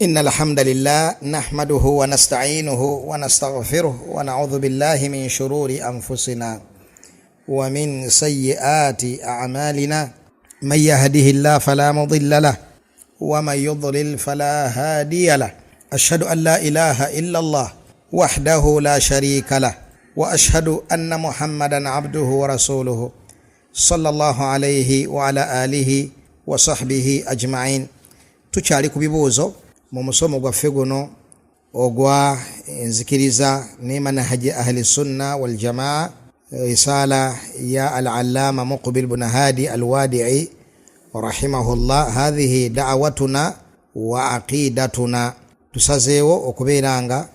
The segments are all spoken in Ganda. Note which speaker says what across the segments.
Speaker 1: إن الحمد لله نحمده ونستعينه ونستغفره ونعوذ بالله من شرور أنفسنا ومن سيئات أعمالنا من يهده الله فلا مضل له ومن يضلل فلا هادي له أشهد أن لا إله إلا الله وحده لا شريك له وأشهد أن محمدا عبده ورسوله صلى الله عليه وعلى آله وصحبه أجمعين. Tukyali ku bibuuzo mu musomo gwaffe guno ogwa enzikiriza ne manhaji ahli sunna waljamaa, risala ya Al-Allama Muqbil bun Hadi Alwadii rahimahullah, hadhihi da'watuna wa aqidatuna. Tusazeewo okubeera nga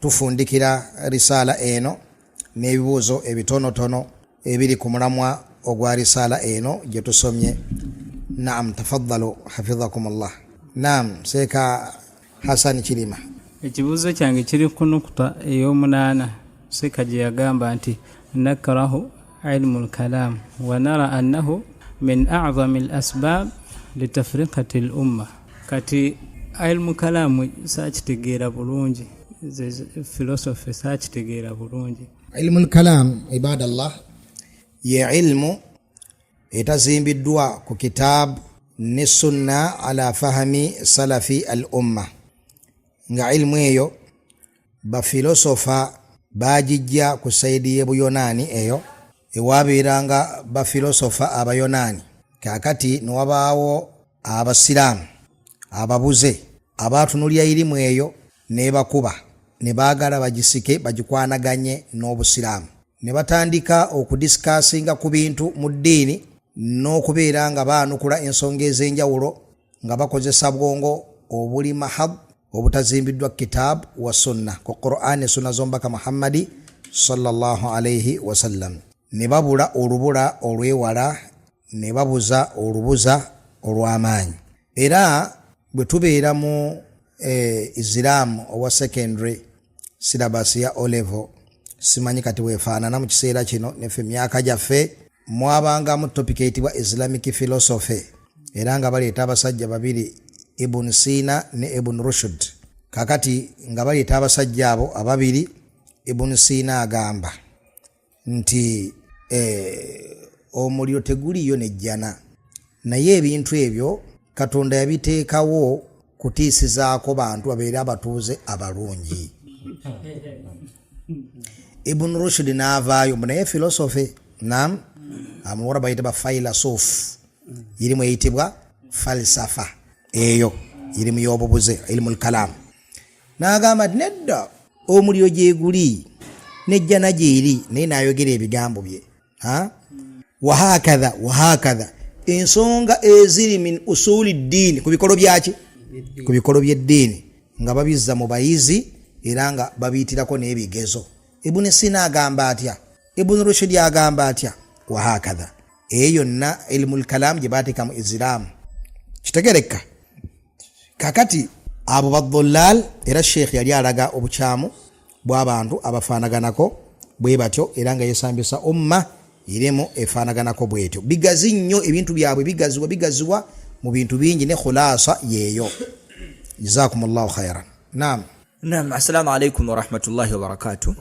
Speaker 1: tufundikira risaala eno n'ebibuuzo ebitonotono ebiri ku mulamwa ogwa risaala eno gye tusomye. Naam, tafaddalu, hafidhakum llah. Naam, Seeka Hassan Kirima.
Speaker 2: Ekibuuzo kyange kiri ku nukuta ey'omunaana, seeka gye yagamba nti nakrahu ilmu lkalam wa nara annahu min acdami al asbab litafriqati l umma. Kati ilmu kalaamu saakitegeera bulungi, philosophy saakitegeera bulungi.
Speaker 1: Ilmu lkalam, ibadallah, ye ilmu etazimbiddwa ku kitaabu ne sunna ala fahami salafi al umma, nga ilmu eyo bafilosofa bagijja ku side y'Ebuyonaani eyo ewabeeranga bafilosofa Abayonaani. Kakati newabaawo Abasiraamu ababuze abatunulira irimu eyo nebakuba ne baagala bagisike bagikwanaganye n'Obusiraamu, ne batandika okudiscussinga ku bintu mu ddiini n'okubeera nga baanukula ensonga ez'enjawulo nga bakozesa bwongo obuli mahad, obutazimbiddwa kitaabu wa sunna, ku Quran ne sunna z'Omubaka Muhammadi sallallahu alaihi wasallam, ne babula olubula olwewala, ne babuza olubuza olw'amaanyi. Era bwe tubeera mu Isiraamu owa secondary syllabus ya O-level, simanyi kati weefaanana mu kiseera kino, neffe emyaka gyaffe mwabangamu topic eyitibwa Islamic philosophy, era nga baleeta abasajja babiri, Ibun Sina ne Ibun Rushd. Kakati nga baleeta abasajja abo ababiri, Ibun Sina agamba nti omuliro teguliyo nejjana, naye ebintu ebyo Katonda yabiteekawo kutiisizaako bantu babeere abatuuze abalungi. Ibun Rushd n'avaayo mbu naye philosophy. Nam amuwara bayita bafilosof, irimu eyitibwa falsafa, eyo irimu y'obubuze, ilimu lkalamu. N'agamba nti nedda, omuliro gyeguli nejjana gyeri, naye n'ayogera ebigambo bye. Ha? Wahakatha wahakatha, ensonga eziri min usuli ddiini, ku bikolo byaki, ku bikolo byeddiini, nga babizza mu bayizi era nga babiyitirako n'ebigezo. Ibuni Sina agamba atya? Ibuni Rushidi agamba atya? Wahakatha, eyo yonna ilimu lkalamu gye bateeka mu Isiraamu kitegereka. Kakati abo badolal, era Sheekh yali alaga obukyamu bw'abantu abafaanaganako bwe batyo, era nga yesambisa umma irimu efaanaganako bwetyo. Bigazi nnyo ebintu byabwe, bigaziwa bigaziwa mu bintu bingi, ne khulasa yeeyo. Jazakum llahu khairan. Nam.
Speaker 3: Nam, assalamu alaikum warahmatullahi wabarakatu.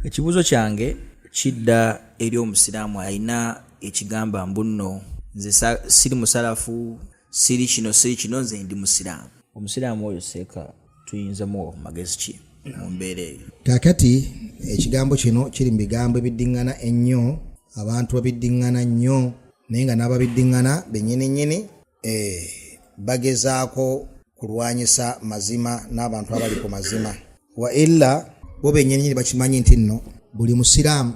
Speaker 3: Ekibuuzo kyange kidda eri omusiraamu alina ekigamba mbu nno nze siri musalafu, siri kino, siri kino, nze ndi musiraamu. Omusiraamu oyo seeka tuyinza muwa ku magezi ki mu mbeera eyo?
Speaker 1: Kakati ekigambo kino kiri mu bigambo ebiddiŋŋana ennyo, abantu babiddiŋŋana nnyo, naye nga n'ababiddiŋŋana bennyini bagezaako kulwanyisa mazima n'abantu abali ku mazima. Wa illa bo bennyininyini bakimanyi nti nno buli musiraamu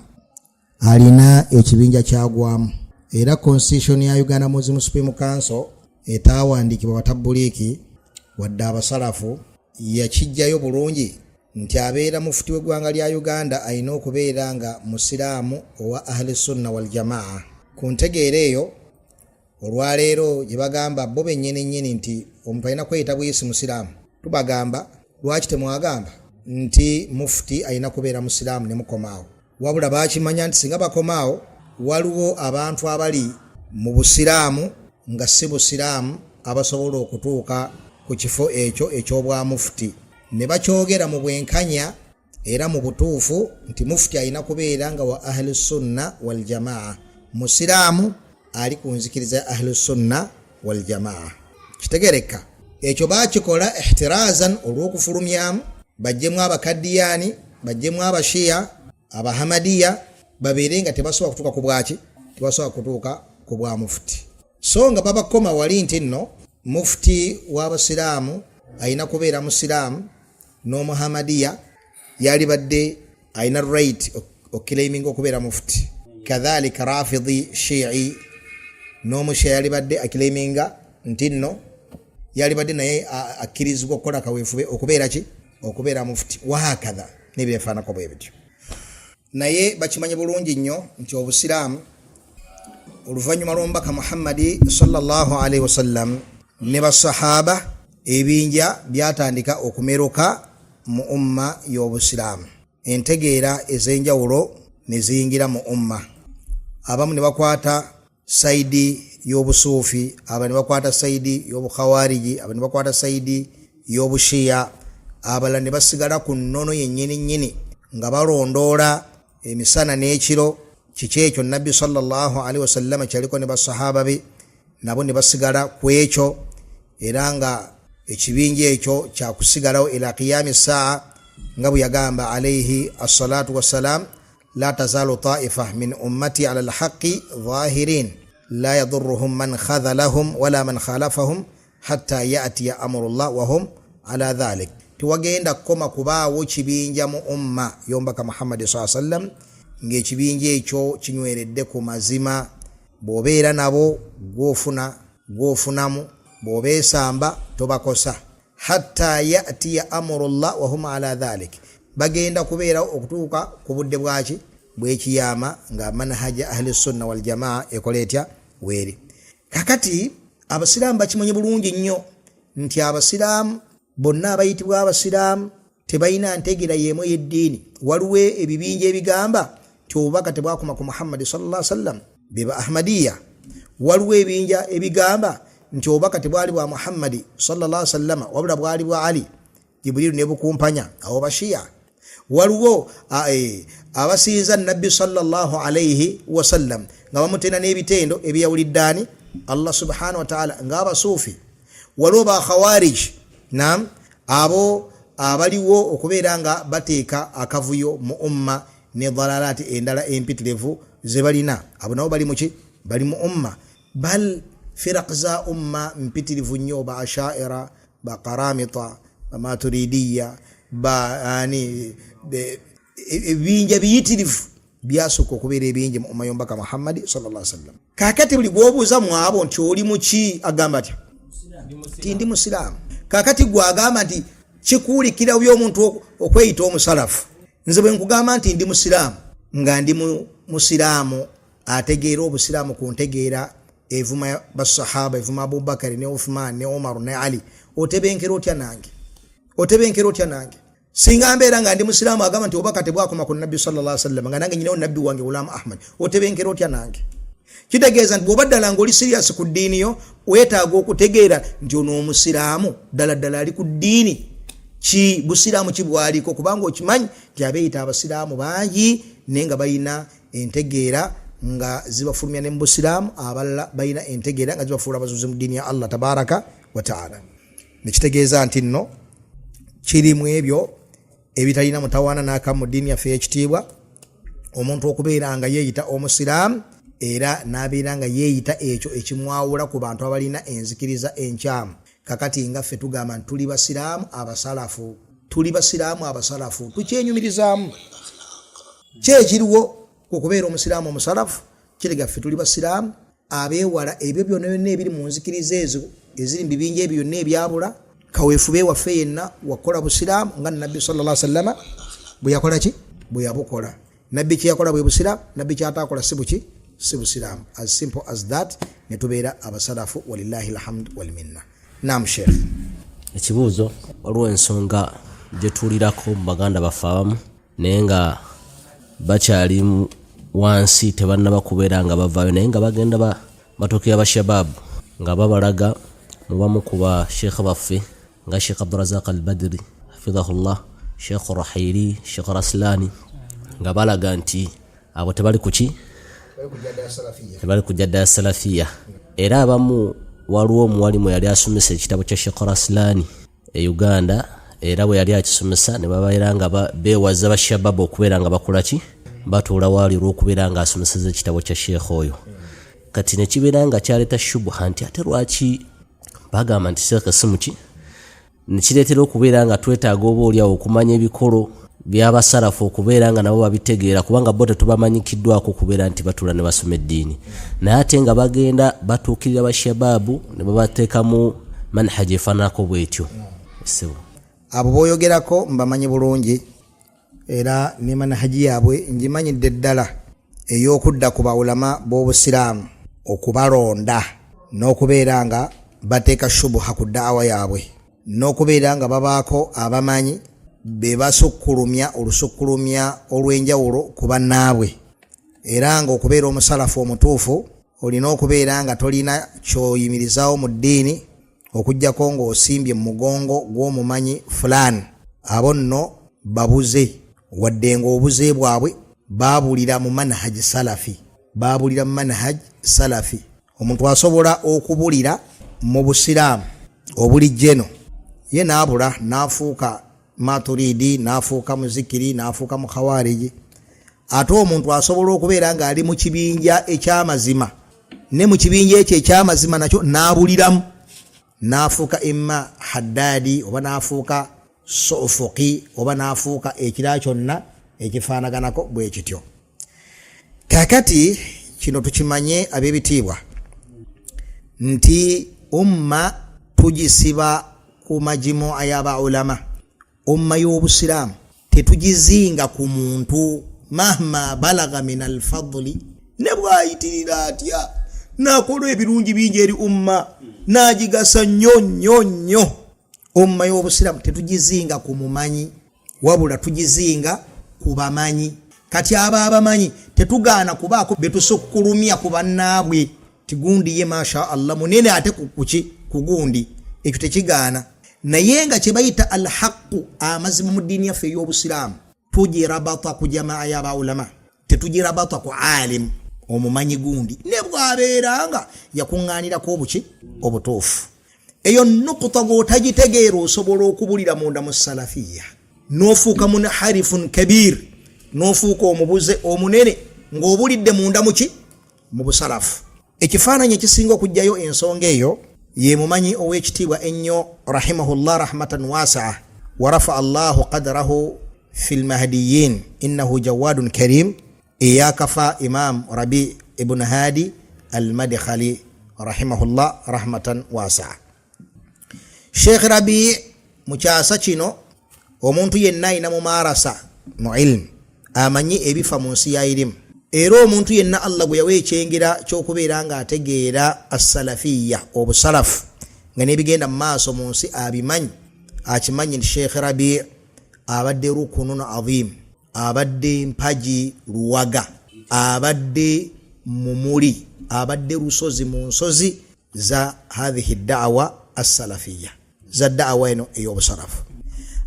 Speaker 1: alina ekibinja kyagwamu, era constitution ya Uganda Muslim Supreme Council etaawandiikibwa batabuliiki wadde abasalafu yakijjayo bulungi nti abeera mufuti w'eggwanga lya Uganda alina okubeera nga musiraamu owa Ahli Sunna Waljamaa. Ku ntegeera eyo, olwaleero gye bagamba bo bennyini nnyini nti omuntu alina kweyita buyisi musiraamu, tubagamba lwaki temwagamba nti mufuti alina kubeera musiraamu ne mukomaawo? Wabula bakimanya nti singa bakomaawo, waliwo abantu abali mu busiraamu nga si busiraamu abasobola okutuuka ku kifo ekyo eky'obwa mufuti. Ne bakyogera mu bwenkanya era mu butuufu nti mufuti alina kubeera nga wa ahlu sunna wal jamaa, musiraamu ali ku nzikiriza ya ahlu sunna wal jamaa. Kitegereka ekyo bakikola ihtirazan, olw'okufulumyamu bajjemu abakaddiyaani, bajjemu abashiya, abahamadiya, babeere nga tebasobola kutuuka ku bwaki, tebasobola kutuuka ku bwa mufuti. So nga babakoma wali nti nno mufuti w'abasiraamu alina kubeera musiraamu, n'omuhamadiya yalibadde alina right okuclaiminga okubeera mufuti, kadhalika rafidi shii n'omushiya yalibadde aclaiminga nti nno yalibadde naye akkirizibwa okukola kaweefube okubeera ki, okubeera mufuti, wahakatha n'ebyefaanako bwe bityo. Naye bakimanyi bulungi nnyo nti obusiraamu oluvannyuma lw'omubaka Muhammadi sallallahu alaihi wasallam ne basahaba, ebinja byatandika okumeruka mu umma y'obusiraamu, entegeera ez'enjawulo ne ziyingira mu umma. Abamu ne bakwata side y'obusuufi, aba ne bakwata side y'obukhawariji, aba ne bakwata side y'obushiya, abalala ne basigala ku nnono yennyini nnyini nga balondoola emisana n'ekiro kiki ekyo nabbi sallallahu alaihi wasallama kyaliko ne basahaba be, nabo ne basigala ku ekyo, era nga ekibinja ekyo kyakusigalawo ila qiyami saa, nga bwe yagamba alaihi assalatu wassalam, la tazalu taifa min ummati ala alhaqi dhahirin la yadurruhum man khadhalahum wala man khalafahum hatta yatiya amrullah wahum ala dhalik. Tewagenda kukoma kubaawo kibinja mu umma y'omubaka Muhammadi saa sallam ng'ekibinja ekyo kinyweredde ku mazima. Bw'obeera nabo gwofuna gwofunamu, bw'obeesamba tobakosa, hatta yatiya amrullah wahum ala dhalik, bagenda kubeerawo okutuuka ku budde bwaki bwekiyama nga manhaja ahli sunna waljamaa ekola etya weeri. Kakati abasiraamu bakimanyi bulungi nnyo nti abasiraamu bonna abayitibwa abasiraamu tebalina ntegeera y'emu ey'eddiini. Waliwo ebibinja ebigamba nti obubaka tebwakoma ku Muhammadi sallallahu sallam, beba Ahmadiya. Waliwo ebinja ebigamba nti obubaka tebwali bwa Muhammadi sallallahu sallama, wabula bwali bwa Ali, Jibuliru ne bukumpanya, abo bashiya. Waliwo abasinza nabbi sallallahu alaihi wasallam nga bamutenda n'ebitendo ebyawuliddaani Allah subhanahu wataala, ng'abasuufi. Waliwo bakhawarij, nam abo abaliwo okubeera nga bateeka akavuyo mu umma ne dalalati endala empitirivu ze balina, abo nabo bali muki, bali mu umma. Bal firaq za umma mpitirivu nnyo, ba ashaira, ba karamita, bamaturidiya, baani, ebibinja biyitirivu byasooka okubeera ebingi mu umma y'omubaka Muhammadi sallallahu sallam. Kakati buli gwobuuza mu abo nti oli muki, agamba atya nti ndi musiraamu. Kakati gwe agamba nti kikuulikira by'omuntu okweyita omusalafu, nze bwe nkugamba nti ndi musiraamu, nga ndi musiraamu ategeera obusiraamu ku ntegeera evuma basahaba, evuma Abubakari ne Uthman ne Umaru ne Ali, otebenkera otya nange? Otebenkera otya nange singa mbeera nga ndi musiraamu agamba nti obubaka tebwakoma ku nabbi sallallahu sallam, nga nange nyinawo nabbi wange Gulamu Ahmad? Otebenkera otya nange? Kitegeeza nti bw'oba ddala ng'oli serious ku ddiini yo, weetaaga okutegeera nti ono omusiraamu ddala ddala ali ku ddiini ki, busiraamu ki bwaliko, kubanga okimanyi nti abeeyita abasiraamu bangi naye nga balina entegeera nga zibafulumya ne mu busiraamu, abalala balina entegeera nga zibafuula abazuzi mu ddiini ya Allah tabaraka wataala. Nekitegeeza nti nno kiri mu ebyo ebitalina mutawaana n'akamu mu ddiini yaffe ey'ekitiibwa omuntu okubeera nga yeeyita omusiraamu era n'abeera nga yeeyita ekyo ekimwawula ku bantu abalina enzikiriza enkyamu. Kakati nga ffe tugamba nti tuli basiraamu abasalafu, tuli basiraamu abasalafu, tukyenyumirizaamu. Ki ekiriwo ku kubeera omusiraamu omusalafu? Kirega ffe tuli basiraamu abeewala ebyo byonna byonna ebiri mu nzikiriza ezo eziri mu bibinja ebyo byonna ebyabula. Kaweefube waffe yenna wakukola busiraamu nga nabbi sallallahu sallama bwe yakola ki, bwe yabukola. Nabbi kyeyakola bwe busiraamu, nabbi kyataakola si buki, si busiraamu. As simple as that. Ne tubeera abasalafu, walillahi alhamdu walminna. Nam sheikh.
Speaker 4: Ekibuuzo, waliwo ensonga gye tuwulirako mu baganda baffe abamu naye nga bakyali wansi, tebannaba kubeera nga bavaayo, naye nga bagenda batuukira bashababu nga babalaga mu bamu ku basheekha baffe. Nga Sheikh Abdurazak Al Badri hafidhahullah, Sheikh Rahili, Sheikh Raslani, nga balaga nti abo tebali kuki, tebali ku jadda ya salafiya. Era abamu, waliwo omuwalimu yali asomesa ekitabo kya Sheikh Raslani e Uganda, era bwe yali akisomesa ne babeera nga beewaza bashababu okubeera nga bakola ki, batuula waali olw'okubeera nga asomeseza ekitabo kya sheekh oyo. Kati ne kibeera nga kyaleeta shubuha nti ate lwaki bagamba nti sheekh si muki, nekireetera okubeera nga twetaaga oba oliawo okumanya ebikolo by'abasalafu okubeera nga nabo babitegeera, kubanga bo tetubamanyikiddwako okubeera nti batuula ne basoma eddiini, naye ate nga bagenda batuukirira bashabaabu ne babateekamu manhaji efaananako bwetyo. Ssebo,
Speaker 1: abo boyogerako mbamanyi bulungi, era ne manhaji yaabwe ngimanyidde ddala, ey'okudda ku baulama b'obusiraamu okubalonda n'okubeera nga bateeka shubuha ku daawa yaabwe, n'okubeera nga babaako abamanyi be basukkulumya olusukkulumya olw'enjawulo ku bannaabwe. Era ng'okubeera omusalafu omutuufu olina okubeera nga tolina kyoyimirizaawo mu ddiini okuggyako ng'osimbye mu mugongo gw'omumanyi fulaani. Abo nno babuze, wadde ng'obuze bwabwe baabulira mu manhaji salafi, baabulira mu manhaji salafi. Omuntu asobola okubulira mu busiraamu obulijjeno, ye n'abula n'afuuka maturidi, n'afuuka muzikiri, n'afuuka mukhawariji. Ate omuntu asobola okubeera ng'ali mu kibinja ekyamazima, ne mu kibinja ekyo ekyamazima nakyo n'abuliramu, n'afuuka imma haddadi, oba n'afuuka sofuki, oba n'afuuka ekirala kyonna ekifaanaganako bwe kityo. Kakati kino tukimanye ab'ebitiibwa nti umma tugisiba ku majimua y'abaulama. Umma y'obusiraamu tetugizinga ku muntu mahma balaga min alfadli, ne bwayitirira atya n'akola ebirungi bingi eri umma n'agigasa nnyo nnyo nnyo. Umma y'obusiraamu tetugizinga ku mumanyi, wabula tugizinga ku bamanyi. Kati abo abamanyi tetugaana kubaako betusukkulumya ku bannaabwe, tigundi ye masha Allah munene ate kuki kugundi, ekyo tekigaana. Naye nga kye bayita alhaqu, amazima mu ddiini yaffe ey'obusiraamu, tugirabata ku jamaa y'abaulama, tetugirabata ku alimu omumanyi gundi, ne bw'abeera nga yakuŋŋaanirako obuki obutuufu. Eyo nukuta bw'otagitegeera osobola okubulira munda mu salafiya n'ofuuka munharifun kabir, n'ofuuka omubuze omunene ng'obulidde munda muki, mu busalafu. Ekifaananyi ekisinga okugjayo ensonga eyo ye mumanyi ow'ekitiibwa ennyo rahimahullah rahmatan wasaa wa rafaa Allahu qadrahu fi lmahdiyin innahu jawadun karim, eyakafa, Imam Rabi Ibn Hadi Almadkhali rahimahullah rahmatan wasaa. Sheikh Rabi mu kyasa kino, omuntu yenna ayina mumarasa mu ilmu amanyi ebifa mu nsi ya irimu, era omuntu yenna Allah gwe yawa ekyengera ky'okubeera ng'ategeera assalafiya, obusalafu, nga n'ebigenda mu maaso mu nsi abimanyi, akimanyi nti Sheikh Rabi abadde rukunun azim, abadde mpagi luwaga, abadde mumuli, abadde lusozi mu nsozi za hathihi daawa assalafiya, za daawa eno ey'obusalafu.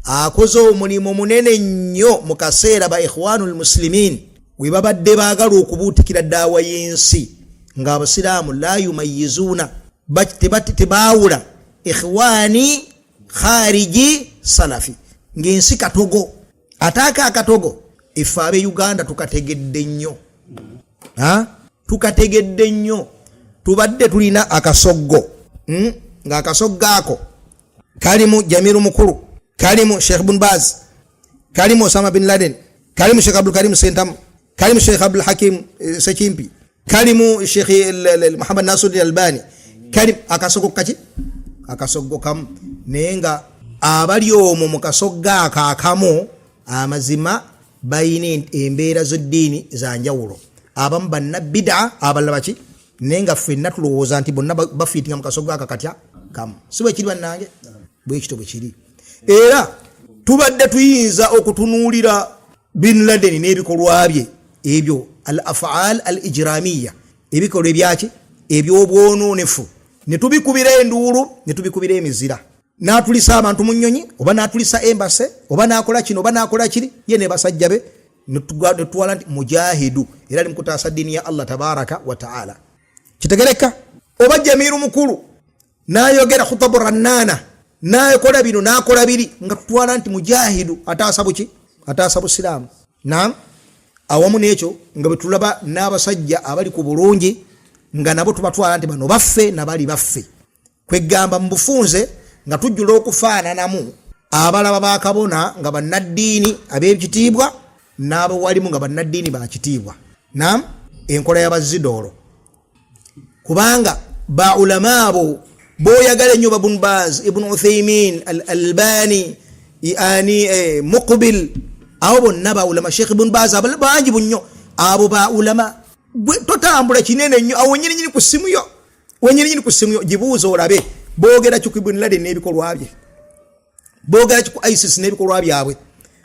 Speaker 1: Akoze omulimu munene nnyo mu kaseera ba ikhwanu lmuslimin we babadde baagala okubuutikira daawa y'ensi, ng'abasiraamu la yumayizuuna, tebaawula ikhwani, khariji, salafi, ng'ensi katogo. Ate ako akatogo ife abe Uganda tukategedde nnyo, tukategedde nnyo. Tubadde tulina akasoggo, ng'akasoggo ako kalimu Jamiru Mukulu, kalimu Sheikh Bun Baz, kalimu Osama bin Laden, kalimu Sheikh Abdul Karim Sentamu, kalimu Sheikh Abdul Hakim Sekimpi, kalimu Sheikh Muhammad Nasiruddin Albani. Kali akasoggo kaki, akasoggo kamu, naye nga abali omwo mu kasoggo ako akamu amazima bayina embeera z'eddiini za njawulo. Abamu banna bida, abalala baki, naye nga ffenna tulowooza nti bonna bafiitinga mu kasoggo ako katya kamu. Si bwe kiri bannange? Bwekityo bwe kiri. Era tubadde tuyinza okutunuulira Bin Laden n'ebikolwa bye ebyo, al afaal al ijramiya, ebikolwa ebyaki, ebyobwononefu, ne tubikubira enduulu, ne tubikubira emizira. N'atulisa abantu mu nnyonyi oba n'atulisa embase oba n'akola kino oba n'akola kiri, ye ne basajja be netutwala nti mujahidu era ali mukutaasa ddiini ya Allah tabaraka wa taala. Kitegereka? Oba jamiru mukulu n'ayogera khutabu rannana n'akola bino n'akola biri, nga tutwala nti mujahidu ataasa buki, ataasa busiraamu. Naam, awamu n'ekyo nga bwe tulaba n'abasajja abali ku bulungi nga nabo tubatwala nti bano baffe nabali baffe. Kwegamba mu bufunze nga tujjula okufaananamu abalaba bakabona nga bannaddiini ab'ekitiibwa n'abawalimu nga bannaddiini bakitiibwa. Naam, enkola y'abazidoolo, kubanga ba ulama abo boyagala ennyo, Ibn Baz, Ibn Uthaymin, Al Albani, ani Muqbil, abo bonna ba ulama, Sheikh Ibn Baz, bangi bunnyo abo ba ulama. Totambula kinene nnyo awo nyini nyini ku simu yo, wenyini nyini ku simu yo gibuuza olabe boogera ki ku Ibn Laden n'ebikolwa bye, boogera ki ku ISIS n'ebikolwa byabwe.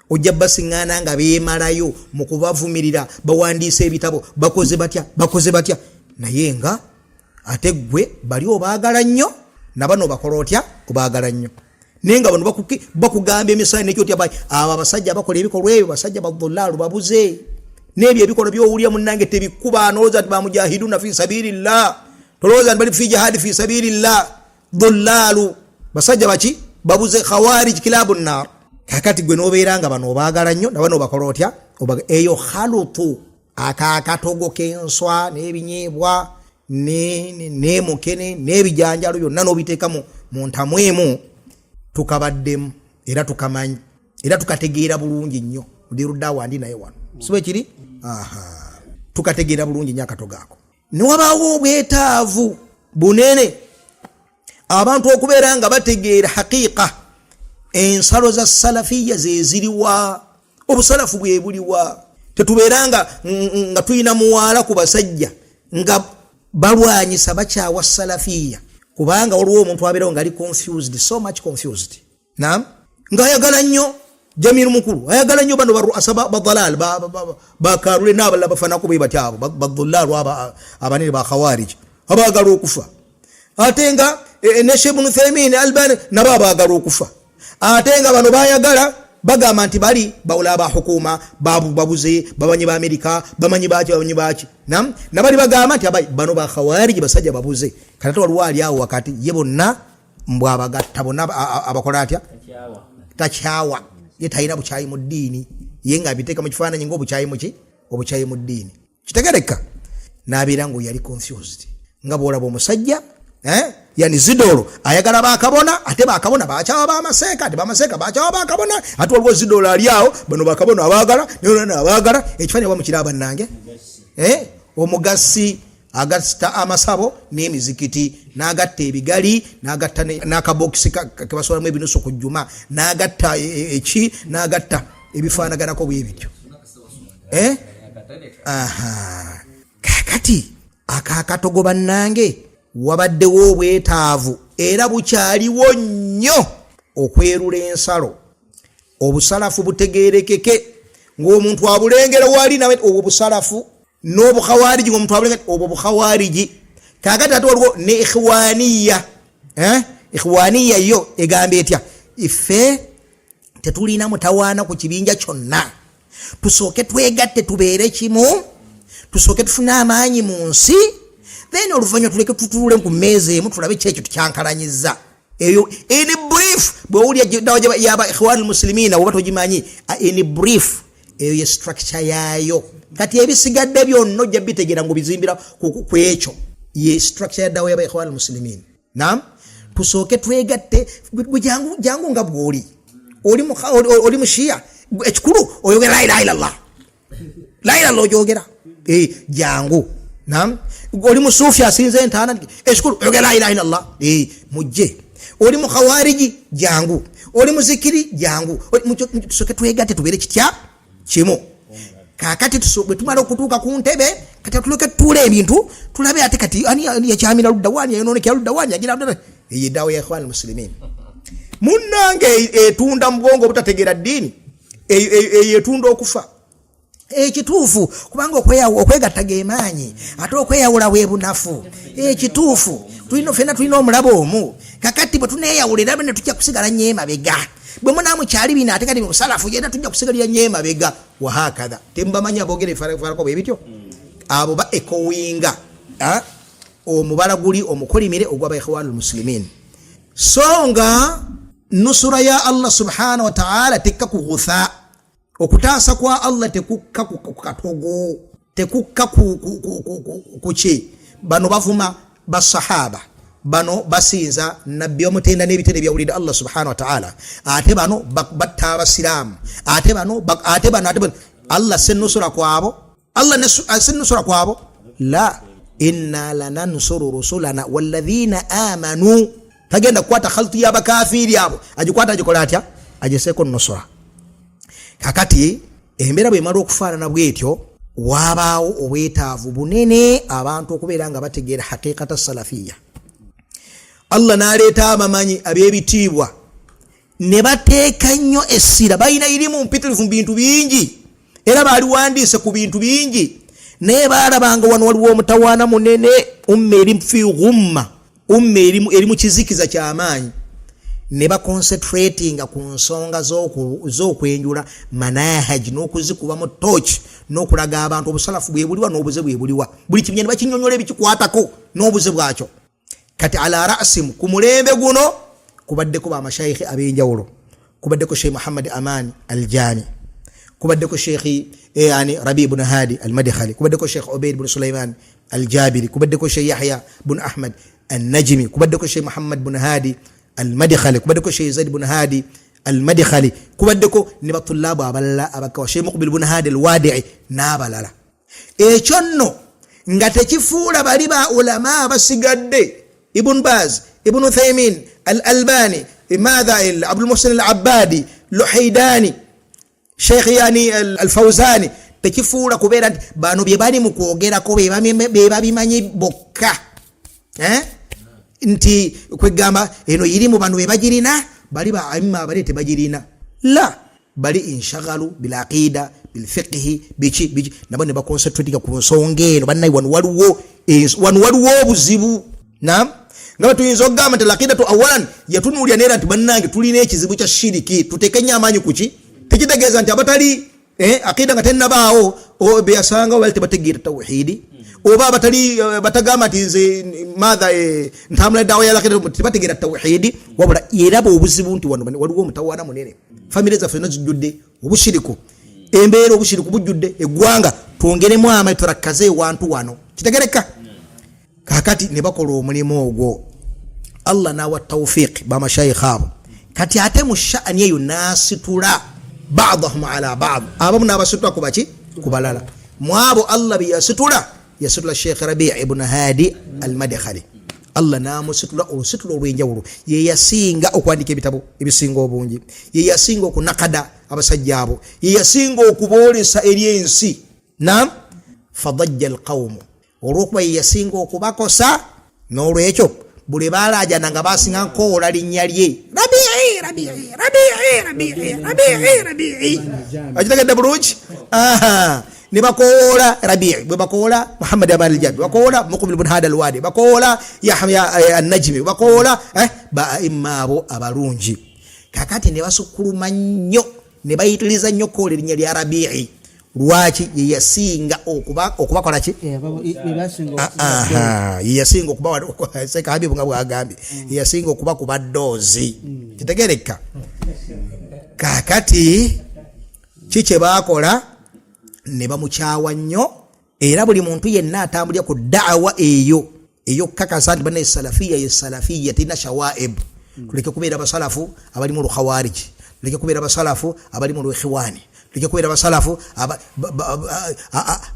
Speaker 1: Ojja basiŋŋaana nga beemalayo mu kubavumirira, bawandiisa ebitabo, bakoze batya, bakoze batya, naye nga ate ggwe bali obaagala nnyo, nabano bakola otya, obaagala nnyo, naye nga bano bakugamba emisana nekyotya abo abasajja abakola ebikolwa ebyo basajja badulaalu babuze. N'ebyo ebikolwa byowulira munnange tebikuba, nolowooza nti bamujahiduna fi sabilillah, tolowooza nti bali fi jihadi fi sabilillah. Dullaalu basajja baki babuze, khawarij kilabu nar. Kakati gwe nobeera nga bano obaagala nnyo nabano bakola otya, eyo khalutu akakatogo k'enswa n'ebinyeebwa n'emukene n'ebijanjalo byonna n'obiteeka mu ntamu emu, tukabaddemu era tukamanyi era tukategeera bulungi nnyo. Mudiruddawa ndi naye wano, si bwe kiri? Aha, tukategeera bulungi nnyo akatogo ako. Ne wabaawo obwetaavu bunene abantu okubeera nga bategeera haqiqa ensalo za salafiya zeziriwa, obusalafu bwe buliwa. Tetubeera nga tulina muwaala ku basajja nga balwanyisa bakyawa salafiya, kubanga waliwo omuntu abeerawo nga ali confused, so much confused. Naam, ng'ayagala nnyo Jamiru mukulu, ayagala nnyo bano baruasa badalal bakarule n'abalala bafanako bwe batya, abo badulaalu abanene ba khawarij abaagala okufa, ate nga ne Sheikh Ibn Uthaymeen, Albani nabo abaagala okufa, ate nga bano bayagala bagamba nti bali bawula ba hukuma babuze, bamanyi ba Amerika, bamanyi baki, bamanyi baki. Nam nabali bagamba nti abayi bano ba khawarij basajja babuze. Kati ate waliwo ali awo wakati ye bonna mbwabagatta bonna abakola atya, takyawa, ye talina bukyayi mu ddiini, ye nga abiteeka mu kifaananyi ng'obukyayi muki, obukyayi mu ddiini. Kitegereka n'abeera nga yali confused, nga bw'olaba omusajja yani zidolo ayagala bakabona, ate bakabona bakyawa bamaseeka, ate bamaseeka bakyawa bakabona, ate waliwo zidolo ali awo bano bakabona abaagala nona abaagala. Ekifaananyi oba mukiraba bannange, omugasi agatta amasabo n'emizikiti, n'agatta ebigali, n'agatta n'akabokisi kebasolamu ebinusu ku jjuma, n'agatta eki, n'agatta ebifaanaganako bwe bityo. Aha, kakati akakatogo bannange, wabaddewo obwetaavu era bukyaliwo nnyo okwerula ensalo, obusalafu butegerekeke ng'omuntu abulengera wali nawe obwo busalafu n'obukhawariji, ng'omuntu abulengera obwo bukhawariji. Kakati ate waliwo ne ikhwaniya, Ikhwaniya yo egamba etya? Ife tetulina mutawaana ku kibinja kyonna, tusooke twegatte tubeere kimu, tusooke tufune amaanyi mu nsi, then oluvannyuma tuleke tutuule ku mmeeza emu tulabe ki ekyo tukyankalanyiza. Eyo in brief bwowulira dawa yaba Ikhwan Muslimina oba togimanyi, in brief eyo ye structure yaayo. Kati ebisigadde byonna ojja bitegeera ngaobizimbira ku ekyo. Ye structure ya dawa yaba Ikhwan Muslimin. Nam tusooke twegatte, jangu jangu nga bwoli oli mushiya, ekikulu oyogera la ilaha illallah, la ilaha illallah oyogera, jangu. Nam oli musufi asinze entaana, ekikulu oyogera la ilaha illallah, mujje. Oli mukhawariji jangu, oli muzikiri jangu, tusooke twegatte tubeere kitya kimu. Kakati bwe tumala okutuuka ku ntebe, kati tuleke tutuule ebintu tulabe ate kati ani yakyamira ludda wani, yayononekera ludda wani, yagira ludda. Eyo eddawa ya Ikhwan Muslimin munnange etunda mu bwongo obutategeera ddiini, eyo etunda okufa ekituufu, kubanga okwegatta ge maanyi, ate okweyawula bwe bunafu. Ekituufu Tulina fena tulina omulabo omu. Kakati bwe tuneyawula era bene tujja kusigala nnyo emabega. Bwe munaamukyali bino ate kati musalafu yena tujja kusigalira nnyo emabega. Wahakadha temubamanyi aboogera ebifaananako bwe bityo, abo ba ekowinga omubala guli omukolimire ogwa ba ikhwanul muslimin. So nga nusura ya Allah subhanahu wa ta'ala tekka ku ghutha, okutaasa kwa Allah tekukka ku katogo, tekukka ku ki. Bano bavuma basahaba, bano basinza nabbi omutenda n'ebitende byawulidde Allah subhanahu wa ta'ala, ate bano batta abasiraamu, ate bano ate bano ate bano. Allah senusura kwabo, Allah senusura kwabo. La inna lanansuru rusulana walladhina amanu. Tagenda kukwata khaltu y'abakafiiri abo, agikwata agikola atya? Agiseeko nusura. Kakati embeera bwemala okufaanana bwetyo, wabaawo obwetaavu bunene abantu okubeera nga bategeera haqiqata salafiya. Allah n'aleeta abamanyi ab'ebitiibwa ne bateeka nnyo essira. Balina irimu mpitirivu mu bintu bingi, era baaliwandiise ku bintu bingi, naye baalabanga wano waliwo omutawaana munene, umma eri fi ghumma, umma eri mu kizikiza ky'amaanyi. Ne baconcentratinga ku nsonga z'okwenjula manahaji n'okuzikuba mu torch n'okulaga abantu obusalafu bwe buliwa n'obuze bwe buliwa, buli kibinya ne bakinyonyola ebikikwatako n'obuze bwakyo. Kati ala ra'sim ku mulembe guno kubaddeko bamashayikhi ab'enjawulo, kubaddeko Sheikh Muhammad Aman Aljami, kubaddeko Sheikh yani Rabi ibn Hadi Al-Madkhali, kubaddeko Sheikh Ubaid ibn Sulaiman Al-Jabiri, kubaddeko Sheikh Yahya ibn Ahmad An-Najmi, kubaddeko Sheikh Muhammad ibn Hadi Al-Madkhali, kubaddeko Sheikh Zaid ibn Hadi Al-Madkhali, kubaddeko ne batulabu abalala abakawa Sheikh Muqbil ibn Hadi Al-Wadi'i n'abalala. Ekyo nno nga tekifuula bali ba ulama abasigadde, Ibn Baz, Ibn Uthaymin, Al-Albani, madha Abdul Muhsin Al-Abbadi, Luhaidani, Sheikh yani Al-Fawzani, tekifuula kubeera nti bano bye bali mu kwogerako be babimanyi bokka, nti kwegamba eno irimu bano be bagirina, bali ba aimma abali tebagirina. La bali inshagalu bil aqida bil fiqhi biki biki, nabo ne baconcentratinga ku nsonga eno. Bannaye wano waliwo wano waliwo obuzibu. Naam, nga tuyinza okugamba nti al-aqidatu awalan yatunuulira neera nti bannange tulina ekizibu kya shiriki, tuteeke nnyo amaanyi ku ki. Tekitegeeza nti abatali aqida nga tennabaawo beyasanga bali tebategeera tawhidi, oba abatali batagamba nti nze madha ntambula dawa ya aqida tebategeera tawhidi, wabula eraba obuzibu nti wano waliwo omutawaana munene, famire zaffe zonna zijjudde obushiriku, embeera obushiriku bujjudde eggwanga, twongeremu amaanyi turakkaze ewantu wano. Kitegereka? Kakati ne bakola omulimu ogwo, Allah n'awa tawfiq bamashayikh abo. Kati ate mu sha'ani eyo n'asitula ba'dahum ala ba'd, abamu n'abasitula ku baki ku balala. Mu abo Allah be yasitula, yasitula Sheikh Rabi' ibn Hadi Al-Madkhali, Allah n'amusitula olusitula olw'enjawulo. Ye yasinga okuwandiika ebitabo ebisinga obungi, ye yasinga okunakada abasajja abo, ye yasinga okuboolesa eri ensi. Naam, fadajja alqawmu, olw'okuba ye yasinga okubakosa. N'olwekyo buli balaajana nga basinga nkoola linnya lye Rabi'i Rabi'i Rabi'i Rabi'i Rabi'i Rabi'i, akitegedde bulungi. Ne bakoola Rabi'i, bwe bakoola Muhammad Aman Aljabi, bakoola Muqbil ibn Hadi Alwadi, bakoola Yahya An-Najmi, bakoola ba aimma abo abalungi. Kakati ne basukkuluma nnyo, ne bayitiriza nnyo koola erinnya lya Rabi'i. Lwaki? Ye yasinga okubakola ki? Ye yasinga okuba Sheikh Habibu nga bwagambye, ye yasinga okuba kuba ddoozi. Kitegereka? Kakati ki kye baakola? Ne bamukyawa nnyo, era buli muntu yenna atambulira ku da'awa eyo ey'okukakasa nti bannaye salafiya ye salafiya terina shawaib, tuleke kubeera basalafu abali mu lukhawariji, tuleke kubeera basalafu abali mu lwekhiwani, tuleke kubeera basalafu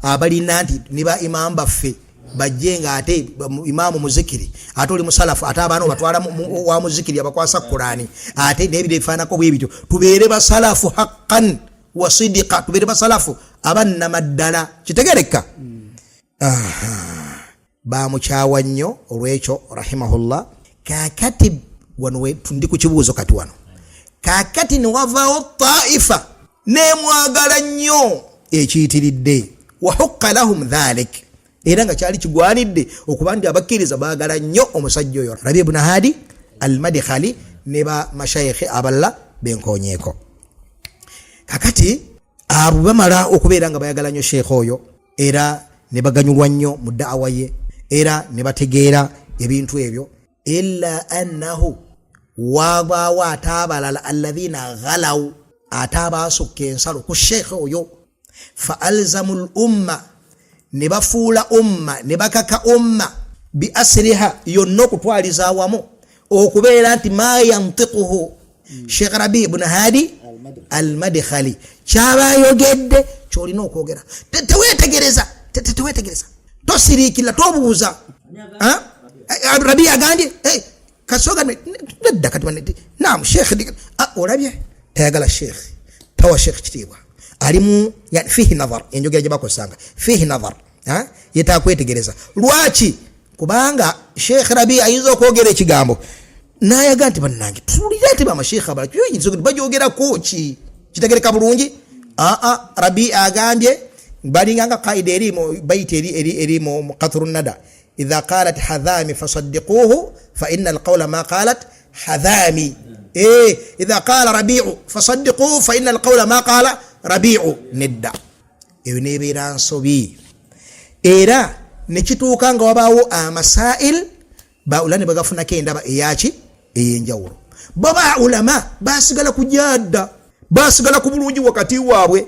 Speaker 1: abalina nti ne ba imaamu baffe bajje nga ate imaamu muzikiri, ate oli musalafu, ate abaana obatwala wa muzikiri abakwasa Kurani, ate n'ebiro ebifaanako bwe bityo. Tubeere basalafu haqqan wa sidika, tubeere basalafu abannamaddala. Kitegereka? Bamukyawa nnyo olwekyo rahimahullah. Kakati wano ndi ku kibuuzo kati wano, kakati ne wavaawo taifa nemwagala nnyo ekiyitiridde, wahukka lahum dhalik, Era nga kyali kigwanidde okuba nti abakkiriza baagala nnyo omusajja oyo Rabi ibn Hadi al-Madkhali ne ba mashayikhi abalala benkonyeeko. Kakati abo bamala okubeera nga bayagala nnyo sheekh oyo, era ne baganyulwa nnyo mu da'awa ye, era ne bategeera ebintu ebyo. Illa annahu wabaawo ate abalala alladhina ghalaw, ate abaasukka ensalo ku sheekh oyo, fa alzamu l umma, ne bafuula umma, ne bakaka umma bi asriha yonna okutwaliza awamu okubeera nti ma yantiquhu Sheikh Rabi ibn Hadi al-Madkhali, kyaba ayogedde kyolina okwogera. Teweetegereza, teweetegereza, tosiriikirira, tobuuza. Rabi agambye kasoga nedda, kati naam Sheikh, olabye tayagala Sheikh, tawa Sheikh kitiibwa, alimu yani fihi nadhar, enjogera gye bakozesanga fihi nadhar, yetaaga kwetegereza. Lwaki? Kubanga Sheikh Rabi ayinza okwogera ekigambo nayaga nti bannange tuwulire nti bamasheikh abalala bajogerako ki, kitegereka bulungi. Rabi agambye balinganga kaida eri mu baiti eri mu Qatru Nada, idha qalat hadhami fasaddiquhu fa inna alqawla ma qalat hadhami. Idha qala Rabi'u fasaddiquhu fa inna alqawla ma qala Rabi'u. Nedda, eyo nebeera nsobi. Era nekituuka nga wabaawo amasail baula ne bagafunako endaba eyaki ey'enjawulo. Bo ba ulama basigala kujadda, basigala ku bulungi wakati waabwe.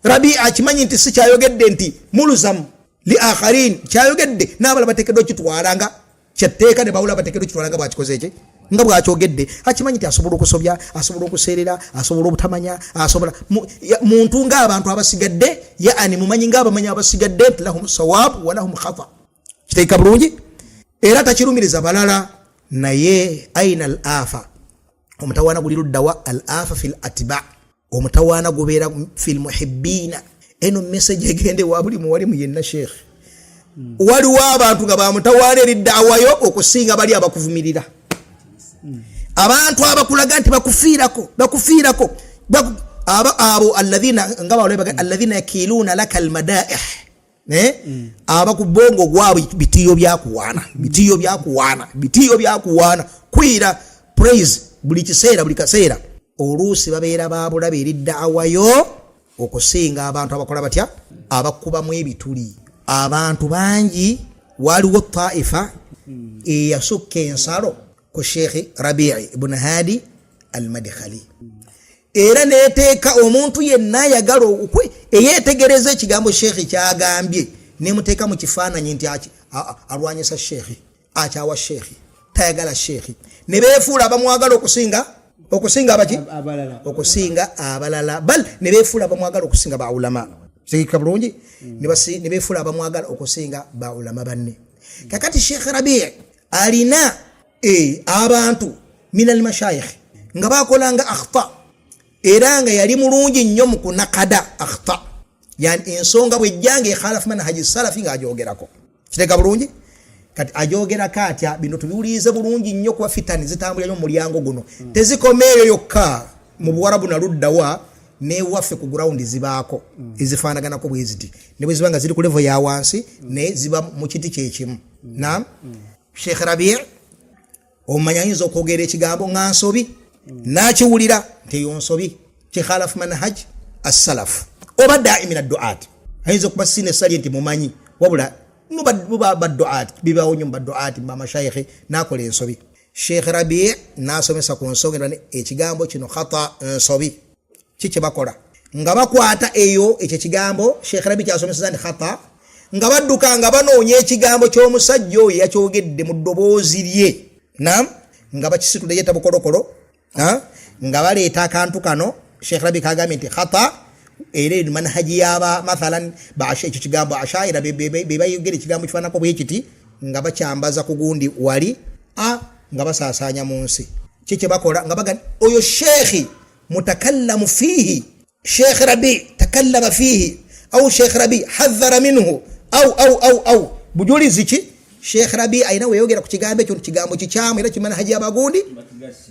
Speaker 1: Rabi akimanyi nti si kyayogedde nti muluzamu li akharin, kyayogedde n'abalala bateekeddwa kitwala nga kyatteeka, ne bawula bateekeddwa kitwala nga bwakikoze eki nga bwakyogedde. Akimanyi nti asobola okusobya, asobola okuseerera, asobola obutamanya, asobola muntu ng'abantu abasigadde, yaani mumanyi ng'abamanyi abasigadde nti lahum sawabu wa lahum khata. Kiteeka bulungi, era takirumiriza balala. Naye aina al afa, omutawaana guli luddawa? Al afa fil atba, omutawaana gubeera fil muhibbina. Eno message egende wa buli muwalimu yenna. Sheikh, waliwo abantu nga bamutawaana eri daawayo okusinga bali abakuvumirira, abantu abakulaga nti bakufiirako, bakufiirako, abo alladhina nga bawala alladhina yakiluna laka almadaih, abakubongo gwabwe bitiyo byakuwaana, bitiyo byakuwaana, bitiyo byakuwaana, kwira praise buli kiseera, buli kaseera. Oluusi babeera babulabe eri daawayo okusinga abantu abakola batya, abakubamu ebituli. Abantu bangi, waliwo taifa eyasukka ensalo ku Sheikh Rabii ibn Hadi al-Madkhali, era neteeka omuntu yenna ayagala eyeetegereza ekigambo Sheikh kyagambye, nemuteeka mu kifaananyi nti alwanyisa Sheikh, akyawa Sheikh, tayagala Sheikh, ne beefuula abamwagala okusinga abaki, okusinga abalala, bal ne beefuula abamwagala okusinga ba ulama. Sigika bulungi, ne beefuula abamwagala okusinga ba ulama banne. Kakati Sheikh Rabii alina abantu min almashayikh nga bakolanga akhta, era nga yali mulungi nnyo mu kunakada akhta, yani ensonga bwejjanga ekhalafu manhaji salafi ng'ajogerako. Kiteka bulungi, kati ajogerako atya? Bino tubiwulirize bulungi nnyo kuba fitani zitambulira nnyo mu mulyango guno. Tezikoma eyo yokka mu Buwarabu na luddawa, newaffe ku ground zibaako ezifaanaganako bwe ziti, ne bwe ziba nga ziri ku level ya wansi, naye ziba mu kiti kyekimu. Naam, Sheikh Rabi omanya ayinza okwogera ekigambo nga nsobi, n'akiwulira nti eyo nsobi, kikhalafu manhaj as-salaf oba da'i min ad-du'at. Ayinza okuba sina esali nti mumanyi, wabula muba badu'at, bibawo nnyo mu badu'at mu bamashayikhi, n'akola ensobi. Sheikh Rabi n'asomesa ku nsonga ekigambo kino khata, nsobi. Ki kye bakola? Nga bakwata eyo ekyo ekigambo Sheikh Rabi kyasomeseza nti khata, nga badduka nga banoonya ekigambo ky'omusajja oyo yakyogedde mu ddoboozi lye, nam nga bakisitula yeta bukolokolo, nga baleeta akantu kano Sheikh Rabi kagambye nti khata, era eno manhaji yaba mathalan ekyo kigambo ashaira bebayogera ekigambo kifaanako bwe kiti, nga bakyambaza ku gundi wali nga basaasaanya mu nsi. Ki kye bakola? Nga baga oyo sheikhi mutakallamu fiihi, Sheikh Rabi takallama fiihi au Sheikh Rabi hadhara minhu au au au au bujulizi ki? Sheikh Rabi alina weyogera ku kigambo ekyo kigambo kikyamu era kimanhaji abagundi,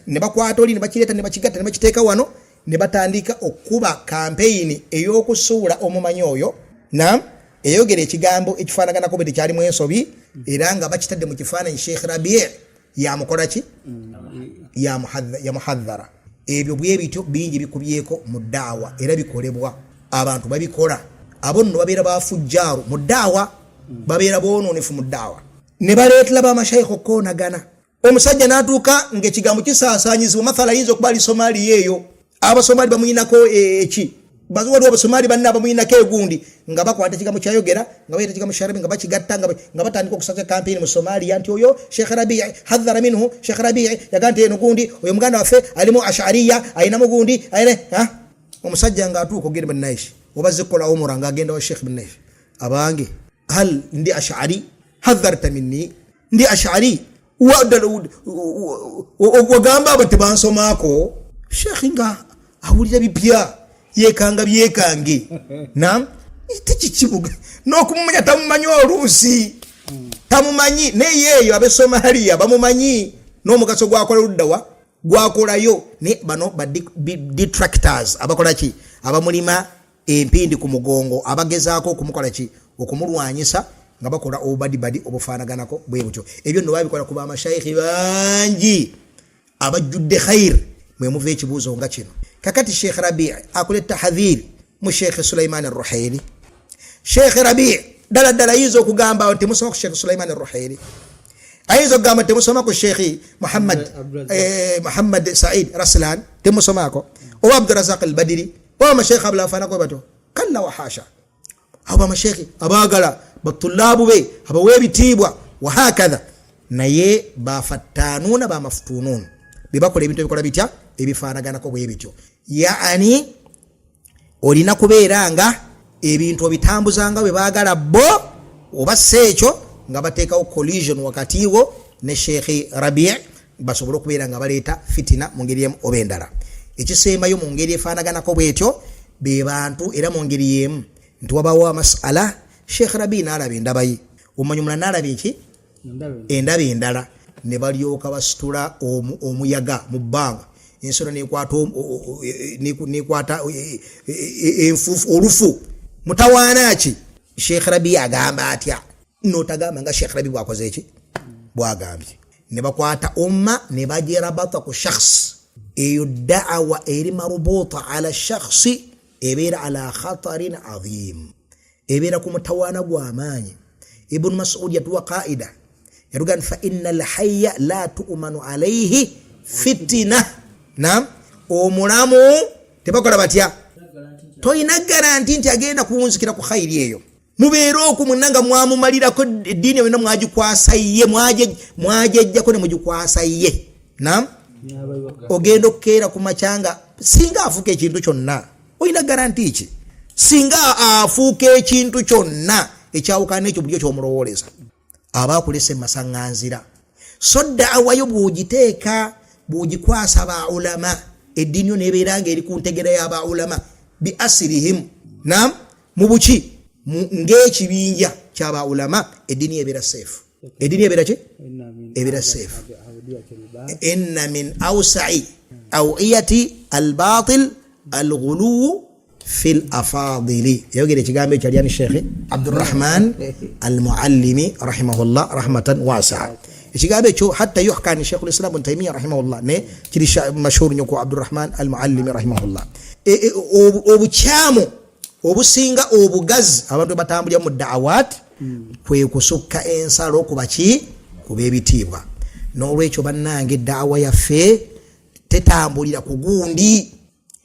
Speaker 1: ne bakwata oli ne bakireeta ne bakigatta ne bakiteeka wano, ne batandika okuba kampeyini ey'okusuula omumanyi oyo. Naam, Eyogera ekigambo ekifaanaganako bwe tekyalimu ensobi, era nga bakitadde mu kifaananyi Sheikh Rabi yamukola ki? Yamuhadhara. Ebyo bwe bityo bingi bikubyeko mu daawa, era bikolebwa abantu babikola. Abo nno babeera bafujjaaru mu daawa, babeera boononefu mu daawa, ne baleetera bamashaikh okukoonagana. Omusajja n'atuuka ng'ekigambo kisaasaanyizibwa, mathala ayinza okuba ali Somaliya eyo, Abasomali bamuyinako eki, waliwo Abasomali banne abamuyinako egundi, nga bakwata ekigambo kyayogera, nga bayita ekigambo Sharabi, nga bakigatta, nga batandika okusaka kampeyini mu Somalia nti oyo Sheikh Rabii hadhara minhu, Sheikh Rabii yaga nti eno gundi, oyo muganda waffe alimu Ashariya, ayinamu gundi, ayina ha? Omusajja ng'atuuka ogenda bannaishi oba zikola umura, ng'agenda wa Sheikh bannaishi, abange hal ndi Ashari, hadharta minni, ndi Ashari, wagamba abo tebansomaako. Sheikh nga awulira bipya, yekanga byekange nam tekikibuga n'okumumanya tamumanyi, oluusi tamumanyi, naye eyo ab'e Somalia bamumanyi n'omugaso gwakola luddawa gwakolayo. Ne bano ba detractors abakola ki? Abamulima empindi ku mugongo, abagezaako okumukola ki? Okumulwanyisa, nga bakola obubadibadi obufaanaganako bwe butyo. Ebyo nno babikola ku bamashaikhi bangi abajjudde khair. Mwe muva ekibuuzo nga kino kakati, Sheikh Rabi akola tahadhiri mu Sheikh Sulaiman Ruhaili. Sheikh Rabi ddala ddala ayinza okugamba nti musoma ku Sheikh Sulaiman Ruhaili, ayinza okugamba temusoma ku Sheikh Muhammad, Muhammad Said Raslan, temusomaako, oba Abdurazaq Albadiri, oba amasheikh abulafanako batyo. Kalla wa hasha. Abo bamasheikhi abaagala batulaabu be, abawa ebitiibwa wahakatha, naye bafattanuuna, bamafutunuun, bebakola ebintu ebikola bitya? Ebifaanaganako bwe bityo. Yaani olina kubeera nga ebintu obitambuzanga bwe baagala bo, oba si ekyo nga bateekawo collision wakati wo ne Sheikh Rabi, basobole okubeera nga baleeta fitina mu ngeri emu oba endala. Ekisembayo mu ngeri efaanaganako bwetyo, be bantu era mu ngeri y'emu nti wabawo amasala, Sheikh Rabi n'alaba endaba ye, omumanyi omulala n'alaba eki endaba endala, ne balyoka basitula omuyaga mu bbanga, ensolo nekwata nekwata enfuufu, olufu. Mutawaana ki? Sheikh Rabi agamba atya? Notagamba nga Sheikh Rabi bwakoze eki, bwagambye, ne bakwata umma ne bagirabata ku shakhs. Eyo da'awa eri marubuta ala shakhsi ebeera ala khatarin adhim, ebeera ku mutawaana gw'amaanyi. Ibunu Masud yatuwa qaida, yatuga nti fa inna alhayya la tu'manu alaihi fitina. Nam, omulamu tebakola batya? Toyina garanti nti agenda kuwunzikira ku khairi eyo. Mubeere okwo mwenna nga mwamumalirako eddiini yonna, mwagikwasa ye, mwagejjako ne mugikwasa ye. Nam, ogenda okukeera ku macyanga, singa afuuka ekintu kyonna, olina garanti ki? Singa afuuka ekintu kyonna ekyawukana n'ekyo bulijjo kyomulowooleza, aba akulesa emasaŋŋanzira. So daawayo bw'ogiteeka, bw'ogikwasa ba ulama, eddiini yo nebeera nga eri ku ntegera y'aba ulama bi asirihim, nam, mu buki, ng'ekibinja kyaba ulama, eddiini ebeera safe. Eddiini ebeera ki? Ebeera safe. Inna min awsai awiyati albatil alghuluwu fi lafadili. Yayogera ekigambo ekyo alyani? Shekhe Abdurahman Almuallimi rahimahullah rahmatan wasaa. Ekigambo ekyo hatta yuhka ni Shekhu Lislam Bun Taimiya rahimahullah, ne kiri mashhuru nyo ku Abdurahman Almuallimi rahimahullah. Obukyamu obusinga obugazi abantu batambulira mu dawat kwe kusukka ensalo ku baki? Ku b'ebitiibwa. N'olwekyo bannange, daawa yaffe tetambulira ku gundi.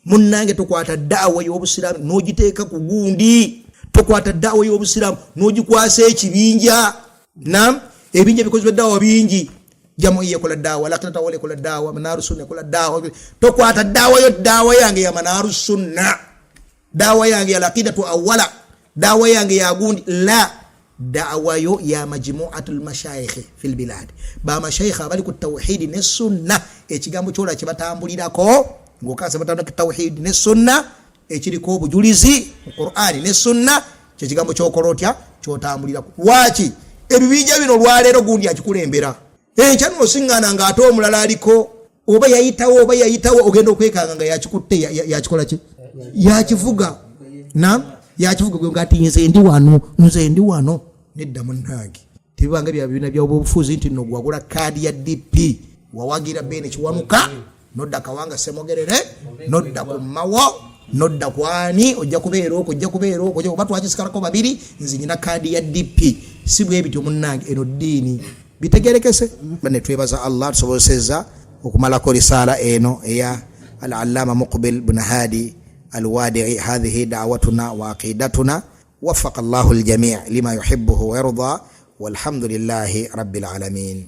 Speaker 1: Munnange, tokwata daawa y'obusiraamu n'ogiteeka ku gundi, tokwata daawa y'obusiraamu n'ogikwasa ekibinja. Nam, ebinja bikozebwa daawa bingi, jamuiya ekola daawa, lakinatawala ekola daawa, Manaaru Sunna ekola daawa. Tokwata daawa yo, daawa yange ya Manaaru Sunna, daawa yange ya Laqidatu Awala, daawa yange ya gundi. La, daawa yo ya majmuatu lmashaikhi fi lbilad, bamashaikhi abali ku tawhidi ne sunna. Ekigambo kyola kyebatambulirako ngaokasa batambula ku tawhidi ne sunna ekiriko obujulizi mu Qurani ne sunna, kyekigambo kyokola otya? Kyotambulirako. Lwaki ebibinja bino olwaleero gundi akikulembera, enkya nosiŋŋana ngaate omulala aliko, oba yayitawo, oba yayitawo, ogenda okwekanga nga yakikutte, yakikola ki? Yakivuga. Nam. Yakivuga gwe ngati nze ndi wano, nze ndi wano. Nedda munnange, tebibanga bya bibiina by'obufuzi nti nno gwagula kaadi ya DP wawagira Bene Kiwanuka, nodda Kawanga Semogerere, nodda ku Mawo, nodda kwani, ojja kubeera okwo, ojja kubeera okwo, ojja kuba twakisikalako babiri, nze nyina kaadi ya DP. Si bwe bityo munnange, eno ddiini bitegerekese. Ne twebaza Allah tusobozesezza okumalako risaala eno eya Al-Allama Muqbil bun Hadi Alwadii. Hadhihi dawatuna wa aqidatuna, wafaqa Allahu ljamii lima yuhibuhu wa yarda, walhamdulillahi rabbil alamin.